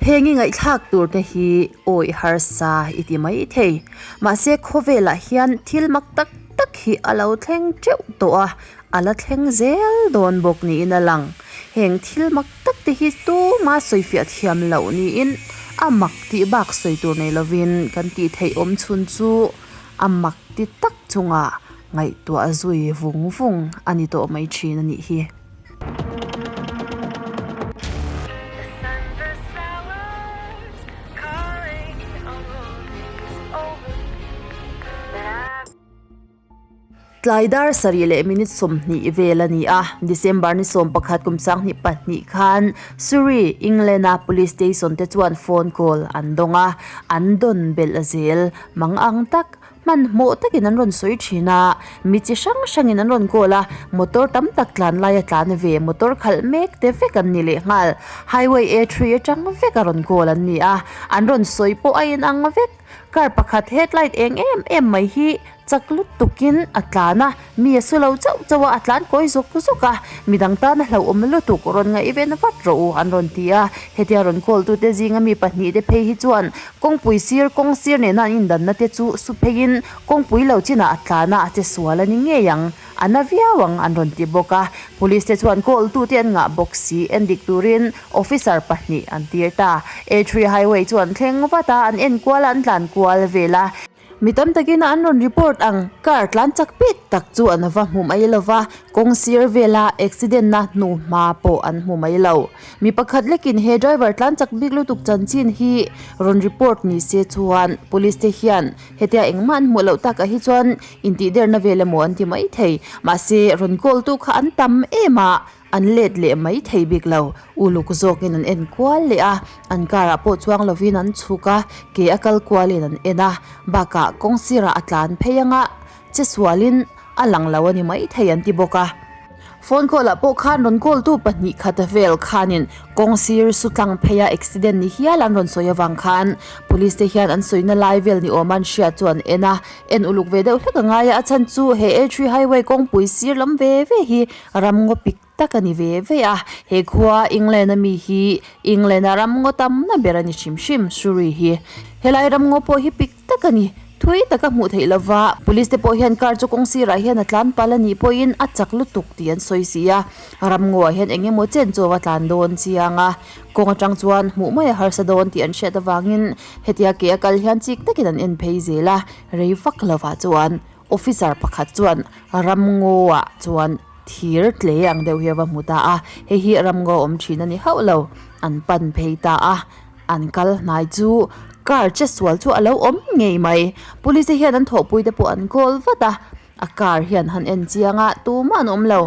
Heng i ngaihthlak tur te hi awih harsa i ti mai thei. Mahse khawvelah hian thil mak tak tak hi a lo thleng teuh tawh a, a la thleng zel dawn bawk niin a lang. Heng thil mak tak te hi tuma sawifiah thiam loh niin a mak tih bak sawi tur nei lovin kan tih theih awm chhun chu a mak ti tak chunga ngaihtuah zui vung vung a ni tawh mai thin a nih hi. Tlai dar sarih leh minute 20 vel a ni a, December ni 11 kum 2002 khan Surrey, England-a police station te chuan phone call an dawng a, an dawn belh zel mang ang tak. Hmanhmawh takin an rawn sawi thin a, mi chi hrang hrangin an rawn call a, motor tam tak tlan laia tlan ve motor khalh mek te vek an ni lehnghal. Highway A three atang vek a rawn call an ni a, an rawn sawi pawh a inang vek. Car pakhat headlight eng em em mai hi chak lutukin a tlan a, mi a su lo chauh chauh a, a tlan kawi zawk zawk a, midang tana hlauhawm lutuk rawn ngaihven vat rawh u an rawn ti a. Hetia rawn call tute zinga mi pahnih te phei hi chuan kawngpui sir kawng sir nena an indanna te chu su pheiin kawngpui lo chinah a tlan a, a che sual a ni ngei ang, a na viau ang an rawn ti bawk a. Police te chuan call tute an ngah bawk si, endik turin officer pahnih an tir ta. A three highway chu an thleng vat a, an enkual a, an tlan kual vel a. Mi tam takin an rawn report ang, car tlan chak pek tak chu an va hmu mai lo va, kawng sir vela accident na hnu hma pawh an hmu mai lo. Mi pakhat lekin he driver tlan chak bik lutuk chanchin hi rawn report ni se chuan police te hian hetia engmah an hmuh loh takah hi chuan intihderna vel emaw an ti mai thei. Mahse rawn call tu kha an tam em a, An let leh mai thei bik lo. Uluk zawkin an en kual leh a, an car ah pawh chuang lovin an chhuk a, ke a kal kualin an en a, bakah kawng sirah a tlan phei anga che sualin a lang lo a ni mai thei an ti bawk a. Phone call ah pawh khan rawn call tu pahnih khat vel khanin kawng sir su tlang phei a accident ni hial an rawn sawi avang khan police te hian an sawina lai vel ni awm an hriat chu an en a, en uluk ve deuh hlek a ngai a, a chhan chu he A three highway kawngpui sir lam ve ve hi Ram ngaw pik tak a ni ve ve a, he khua England a mi hi England a ram ngaw tamna ber a ni hrim hrim Surrey hi. Helai ram ngaw pawh hi pik tak a ni, thui taka hmuh theih lova police te pawh hian car chu kawng sirah hian a tlan pal a nih pawhin a chak lutuk tih an sawi si a, ram ngaw ah hian eng emaw chen chu a va tlan dawn chiang a, kawng atang chuan hmuh mai a harsa dawn tih an hriat avangin hetia ke a kal hian chik takin an en phei zel a, rei vak lovah chuan Officer pakhat chuan ramngaw ah chuan thir tle ang deuh hi a va hmu ta a, hei hi ramngaw awm thin a ni hauh lo, an pan phei ta a, an kal hnai chu car che sual chu a lo awm ngei mai, police te hian an thawhpui te pawh an call vat a, a car hian han en chiang a tumah an awm lo,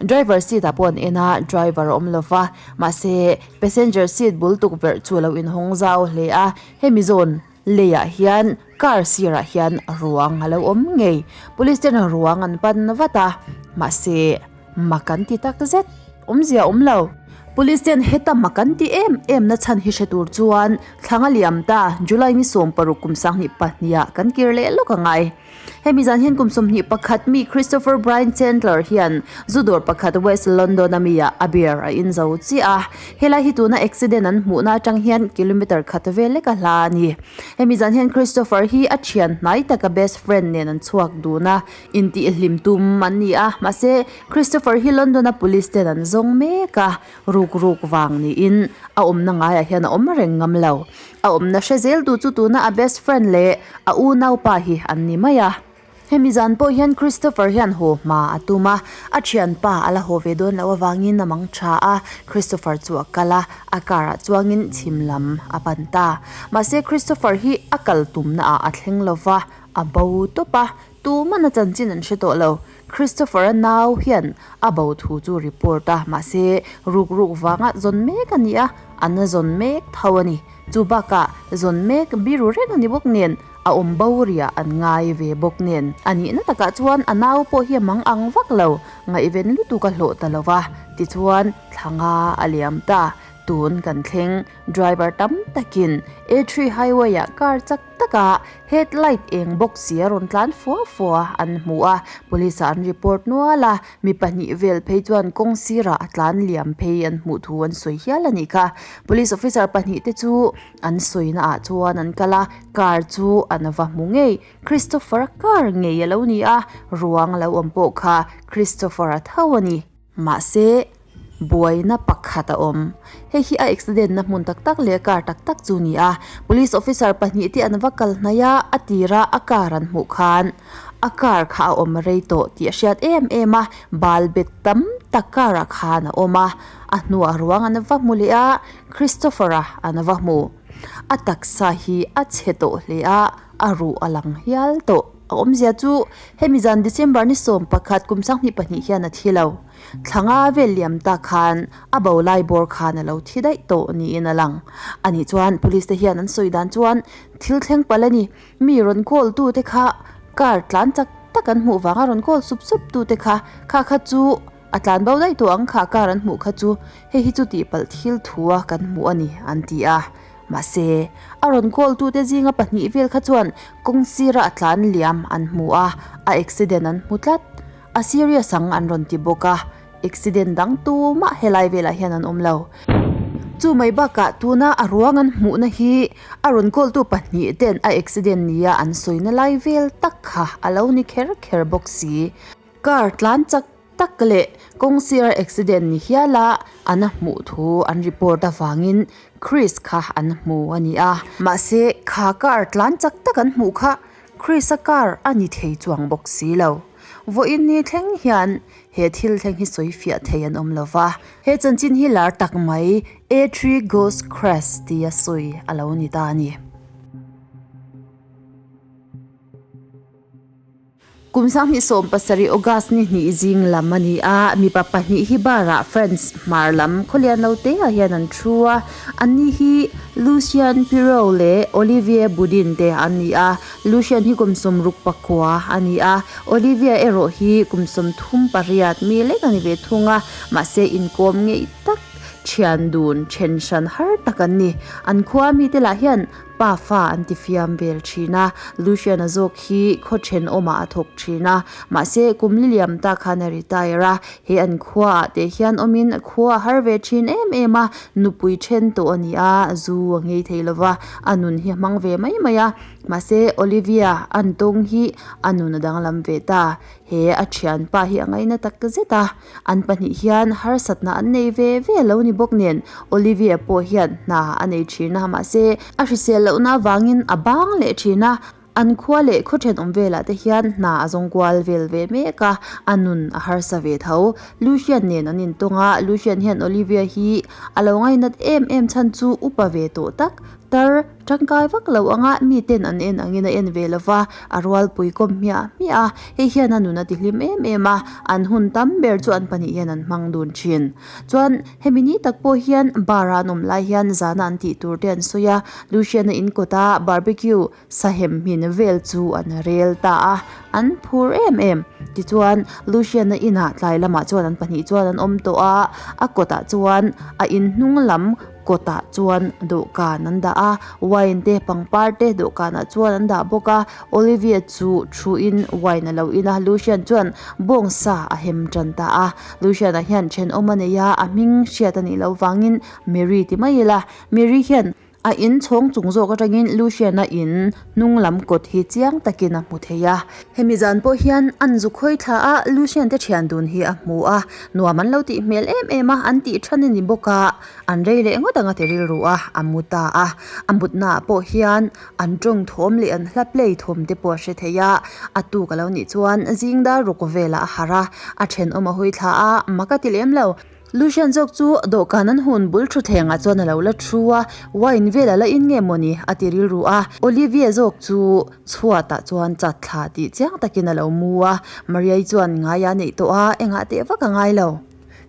driver seat ah pawh an en a driver a awm lo va, mahse passenger seat bul tukverh chu a lo inhawng zau hle a, hemi zawn. Leiah hian car sirah hian ruang a lo awm ngei. Police ten ruang an pan vat a, mahse mak an ti tak zet, awmzia a awm lo. Police ten heta mak an ti em em na chhan hi hre tur chuan thlang a liam ta, July ni 16 kum 22 ah kan kir leh lawk a ngai. Hemi zan hian kum 21 mi Christopher Brian Chandler hian zu dawr pakhat West London a mi ah a beer a in zo chiah a. Helai hi tuna accident an hmuhna atang hian kilometer khat vel lek a hla a ni. Hemi zan hian Christopher hi a thian hnai taka best friend nen an chhuak dun a, intihhlim tum an ni a. Mahse, Christopher hi London a police ten an zawng mek a, ruk ruk vang niin a awmna ngaiah hian a awm reng ngam lo. A awmna hre zel tu chu tuna a best friend leh a unaupa hi an ni mai a. Hemi zan pawh hian Christopher hian haw hma a tum a, a thianpa a la haw ve dawn loh avangin a mang tha a, Christopher chu a kal a, a car ah chuangin chhim lam a pan ta. Mahse Christopher hi a kal tumna ah a thleng lova, a bo tawp a, tuman a chanchin an hre tawh lo. Christopher-a nau hian a bo thu chu report a, mahse ruk ruk vanga zawn mek a ni a, an zawn mek tho a ni. Chu bakah zawn mek biru reng a ni bawk nen, a awm bo riah an ngai ve bawk nen. A nihna takah chuan a nau pawh hi a mang ang vak lo, ngaihven lutuk a hlawh ta lo va, tichuan thla nga a liam ta. Tun kan thleng, driver tam takin A3 highway-ah car chak taka headlight eng bawk si a rawn tlan fua fua an hmu a, police-ah an report nual a, mi pahnih vel phei chuan kawng sirah a tlan liam phei an hmuh thu an sawi hial a nih kha. Police officer pahnih te chu an sawina ah chuan an kal a, car chu an va hmu ngei. Christopher-a car ngei a lo ni a, ruang lo awm pawh kha Christopher-a tho a ni. Mahse, buaina pakhat a awm. Hei hi a accident na hmun tak tak leh car tak tak chu ni a. Police officer pahnih te an va kal hnaih a, a tira a car an hmuh khan a car kha a awm rei tawh tih a hriat em em a, bal bet tam tak car ah khan a awm a. A hnuah ruang an va hmu leh a, Christopher-a an va hmu. A taksa hi a chhe tawh hle a, a ruh a lang hial tawh. A awmzia chu hemi zan December ni 11 kum 22 hian a thi lo. Thla nga vel liam ta khan a bo lai bawr khan a lo thi daih tawh niin a lang. Ani chuan police te hian an sawi dan chuan thil thleng palh a ni. Mi rawn call tu te kha car tlan chak tak an hmuh vanga rawn call sup sup tu te kha kha kha chu a tlan bo daih tawh ang kha car an hmuh kha chu hei hi chu tihpalh thil thu a kan hmuh a ni an ti a. Mahse, a rawn call tute zinga pahnih vel kha chuan kawng sira a tlan liam an hmu a, a accident an hmu tlat. A serious ang an rawn ti bawk a, accident dang tumah helai velah hian an awm lo. Chu mai bakah tuna a ruang an hmuhna hi a rawn call tu pahnih ten a accident nia an sawina lai vel tak kha a lo ni kher kher bawk si. Car tlan chak tak leh kawng sir accident ni hial a an a hmuh thu an report avangin Chris kha an hmu a ni a. Mahse kha car tlan chak tak an hmuh kha Chris-a car a ni thei chuang bawk si lo. Vawiin ni thleng hian he thil thleng hi sawi fiah thei an awm lo va. He chanchin hi lar tak mai A3 Ghost Crash tia sawi a lo ni ta a ni. Kum 2017 August ni hnih zing lam a ni a, mipa pahnih hi bar ah France hmar lam khawlian lo te ah hian an thu a, anni hi Lucien Pirou leh Olivier Boudin te an ni a, Lucien hi kum 69 a ni a, Olivier erawh hi kum 38 mi lek a ni ve thung a, mahse inkawm ngei tak thian dun then hran har tak an ni, an khua mite lah hian Pa fa an ti fiam vel thin a, Lucian-a zawk hi khaw thenawmah a thawk thin a, mahse kum li liam ta khan a retire a, he an khuaah teh hian awmin a khua a har ve thin em em a, nupui then tawh a ni a, zu a ngei thei lo va, a nun hi a hmang ve mai mai a, mahse Olivia an tawng hi a nun a danglam ve ta, he a thianpa hi a ngaina tak zet a. An pahnih hian harsatna an nei ve ve lo ni bawk nen Olivia pawh hian hna a nei thin a, mahse a hrisel lohna avangin a bang leh thin a, an khua leh khaw thenawm velah te hian hna a zawng kual vel ve mek a, a nun a harsa ve tho. Lucian nen an intawng a, Lucian hian Olivia hi a lo ngainat em em chhan chu upa ve tawh tak Tar tangkai vak lo anga miten an en angin a en ve lo va, a rualpui kawm hmiah hmiah a, hei hian a nun a ti hlim em em a, an hun tam ber chu an pahnih hian an hmang dun thin. Chuan hemi ni tak pawh hian bar a an awm lai hian zana an tih tur te an sawi a, Lucian-a in kawta barbecue sahem hmin vel chu an rel ta a, an phur em em. Tichuan Lucian-a inah tlai lamah chuan an pahnih chuan an awm tawh a, a kawtah chuan a inhnung lam Kawtah chuan dawhkan an dah a, wine te pangpar te dawhkanah chuan an dah bawk a, Olivia chu thuin wine a lo in a, Lucian chuan bawngsa a hem tan ta a, Lucian-a hian thenawm a nei a, a hming hriat a nih loh vangin Mary ti mai ila, Mary hian a in chhawng chung zawk atangin Lucian-a in hnung lam kawt hi chiang takin a hmu thei a. Hemi zan pawh hian an zu khawi thla a, Lucian te thian dun hi a hmu a, nuam an lo tih hmel em em a, an tih than a ni bawk a. An rei leh ngawt ang a ti rilru a, a mu ta a. A mutnaah pawh hian an tawng thawm leh an hla play thawm te pawh a hre thei a. A tuk a lo nih chuan zing dar ruk velah a harh a, a thenawm a hawi thla a, mak a ti lem lo. Lucian zawk chu dawhkan an hun bul thutthlengah chuan a lo la thu a, wine vel a la in nge mawni a ti rilru a. Olivia zawk chu chhuatah chuan chat thla tih chiang takin a lo mu a, Maria-i chuan ngai a neih tawh a, engah teh vak a ngai lo.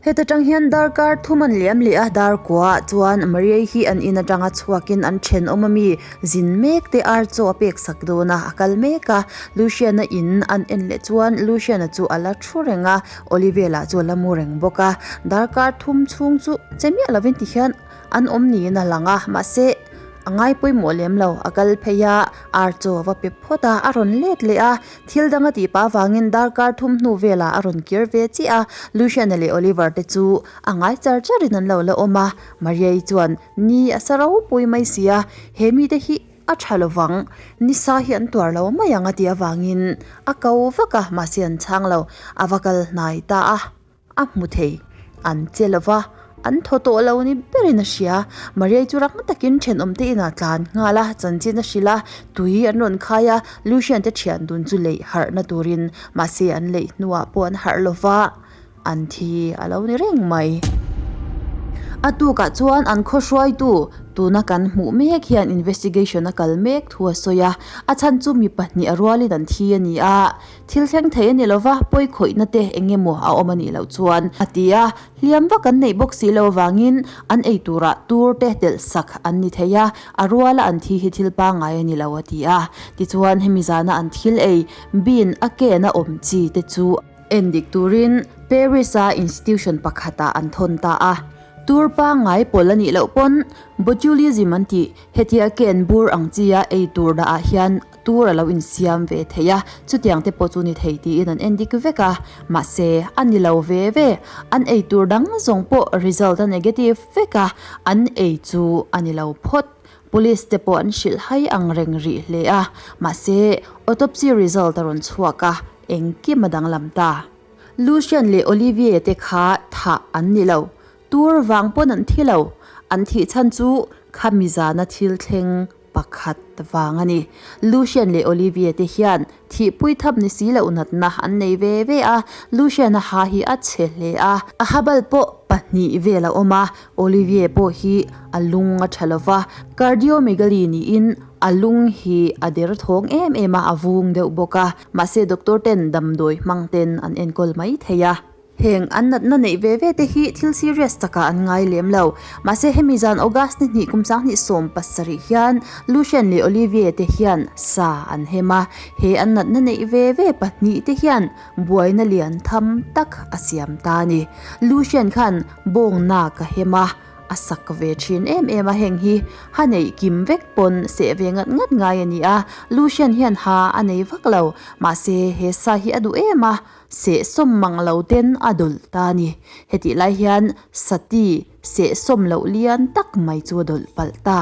Heta tang hian darkar thum an liam leh a, dar kuaah chuan Maria-i hi an in atanga chhuakin an thenawm ami zin mek te ar chaw a pek sak dawn a, a kal mek a. Lucian-a in an en leh chuan Lucian-a chu a la thu reng a, Olivia lah chu a la mu reng bawk a. Darkar thum chhung chu che miah lovin ti hian. An awm niin a lang a, mahse a ngai pawimawh lem lo. A kal phei a, ar chaw a va pe phawt a, a rawn let leh a. Thil dang a tih pah avangin darkar thum hnu velah a rawn kir ve chiah a. Lucian-a leh Oliver te chu a ngai char charin an lo la awm a. Maria-i chuan, Ni a sa ropui mai si a, he mite hi a tha lovang, nisa hi an tuar lo mai ang a tih avangin a ko vak a, mahse an chhang lo, a va kal hnai ta a. A hmu thei. An che lo va, an thaw tawh lo ni berin a hria. Maria chu rang takin thenawmte inah tlan nghal a, chanchin a hrilh a, tui an rawn khai a, Lucian te thian dun chu leih harhna turin, mahse an leih hnuah pawh an harh lo va, an thi a lo ni reng mai. A tukah chuan an khaw hruaitu tuna kan hmuh mek hian investigation a kal mek thu a sawi a, a chhan chu mi pahnih a rualin an thi a ni a. Thil thleng thei a ni lova, pawi khawihna te eng emaw a awm a nih loh chuan a ti a, hliam vak an neih bawk si lo avangin an ei turah tur te telh sak an ni thei a, a ruala an thi hi thil pangngai a ni lo a ti a. Tichuan hemi zana an thil ei bin a ken a awm chi te chu en dik turin Paris-a institution pakhatah an thawn ta a. Tur pangngai pawl a nih loh pawn botulism an tih hetia ken bur ang chi a ei tur dah ah hian Tur a lo insiam ve thei a, chutiang te pawh chu ni thei tiin an en dik vek a, mahse a ni lo ve ve. An ei tur dang zawng pawh result a negative vek a, an ei chu a ni lo phawt. Police te pawh an hrilh hai ang reng rih hle a, mahse autopsy result a rawn chhuak a, engkim a danglam ta. Lucian leh Olivier te kha thah an ni lo, tur vang pawn an thi lo, an thih chhan chu khami zana thil thleng pakhat vang a ni. Lucian leh Olivia te hian thihpui thap ni si loh natna an nei ve ve a, Lucian-a ha hi a chhe hle a, a ha bal pawh pahnih vel a awm a, Olivia pawh hi a lung a tha lo va, cardiomegaly niin a lung hi a derthawng em em a, a vung deuh bawk a, mahse doctor ten damdawi hmang ten an enkawl mai thei a. Heng an natna neih ve ve te hi thil serious takah an ngai lem lo. Mahse hemi zan August ni hnih kum 27 17 hian Lucien leh Olivier te hian sa an hem a. He an natna neih ve ve pahnih te hian buaina lian tham tak a siam ta a ni. Lucien khan bawngnak a hem a, a sak ve thin em em a heng hi ha neih kim vek pawn seh ve ngat ngat ngai a ni a. Lucien hian ha a nei vak lo. Mahse he sa hi a duh em a. Sehsawm mang lo ten a dawlh ta a ni. Hetih lai hian Sati sehsawm loh lian tak mai chu a dawlh palh ta.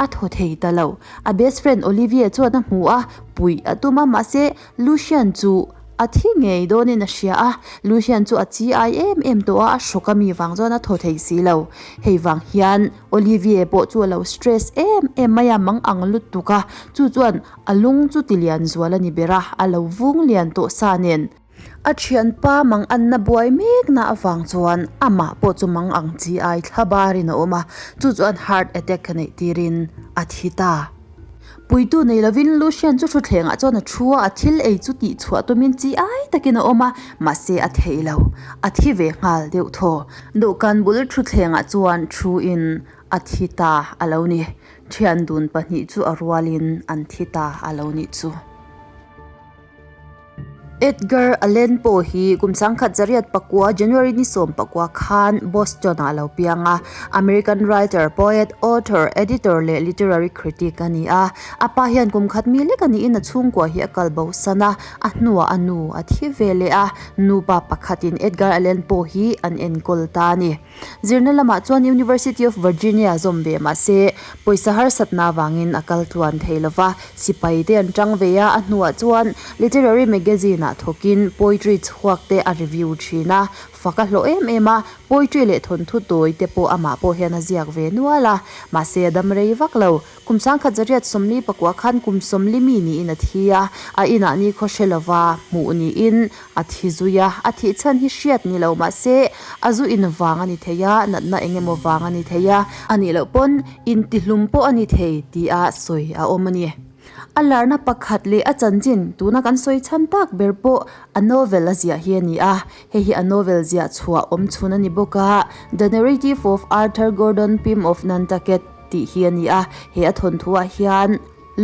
A thaw thei ta lo. A best friend Olivier chuan a hmu a, puih a tum a, mahse Lucian chu a thi ngei dawnin a hria a. Lucian chu a chi ai em em tawh a, a hrawk a mi vang chuan a thaw thei si lo. Hei vang hian Olivier pawh chu a lo stress em em mai a, mang ang lutuk a. Chu chuan A lung chu ti lian zual a ni ber a, a lo vung lian tawh sa nen. A thianpa mang anna buai mekna avang chuan amah pawh chu mang ang chi ai thla barin a awm a, chu chuan heart attack a neih tirin a thi ta. Puitu nei lovin Lucian chu thuthlengah chuan a thu a, a thil ei chu tihchhuah tumin chi ai takin a awm a, mahse a theih lo, a thi ve nghal deuh thaw. Dawhkan bul thuthlengah chuan thuin a thi ta a lo ni. Thian dun pahnih chu a rualin an thi ta a lo nih chu. Edgar Allan Poe hi kum sangkhat zariat pakua January ni sawm pakua khan Boston ah a lo piang a. American writer, poet, author, editor leh literary critic a ni a. A pa hian kum khat mi lek a niin a chhungkua hi a kal bo san a, a hnuah a nu a thi ve leh a. Nupa pakhatin Edgar Allan Poe hi an enkawl ta a ni. Zirna lamah chuan University of Virginia zawm ve mah se, pawisa harsatna avangin a kal tluan thei lo va, sipai te an tang ve a, a hnuah chuan literary magazine ah thawkin poetry chhuak te a review thin a, fak a hlawh em em a, poetry leh thawnthu tawi te pawh amah pawh hian a ziak ve nual a, mahse a dam rei vak lo. Kum sangkhat zariat 44 khan kum 40 mi niin a thi a, a inah ni khaw hre lova hmuh niin a thi zui a, a thih chhan hi hriat ni lo mahse a zu in vang a ni thei a, natna eng emaw vang a ni thei a, a nih loh pawn intihlum pawh a ni thei tia sawi a awm a ni. A larna pakhat leh a chanchin tuna kan sawi chhan tak ber pawh a novel a ziah hi a ni a, hei hi a novel ziah chhuah awm chhun a ni bawk a, The Narrative of Arthur Gordon Pym of Nantucket tih hi a ni a, he a thawnthuah hian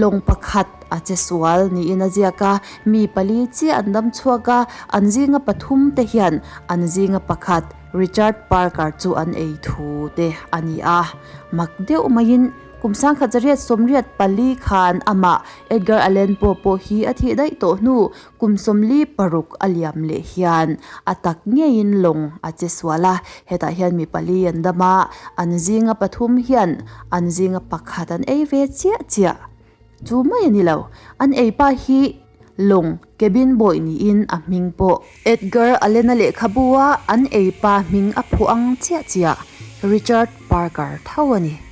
lawng pakhat a che sual niin a ziak a, mi pali chiah an dam chhuak a, an zinga pathum te hian an zinga pakhat. Richard Parker chu an ei thu te a ni a. Mak deuh maiin kum 1984 khan amah Edgar Allan Poe pawh hi a thih daih tawh hnu kum 46 a liam leh hian a tak ngeiin lawng a che sual a. Hetah hian mi pali an dam a, an zinga pathum hian an zinga pakhat an ei ve chiah chiah. Chu mai a ni lo, an ei pa hi lawng cabin boy niin a hming pawh. Edgar Allan-a lehkhabu a an ei pa hming a phuah ang chiah chiah, Richard Parker tho a ni.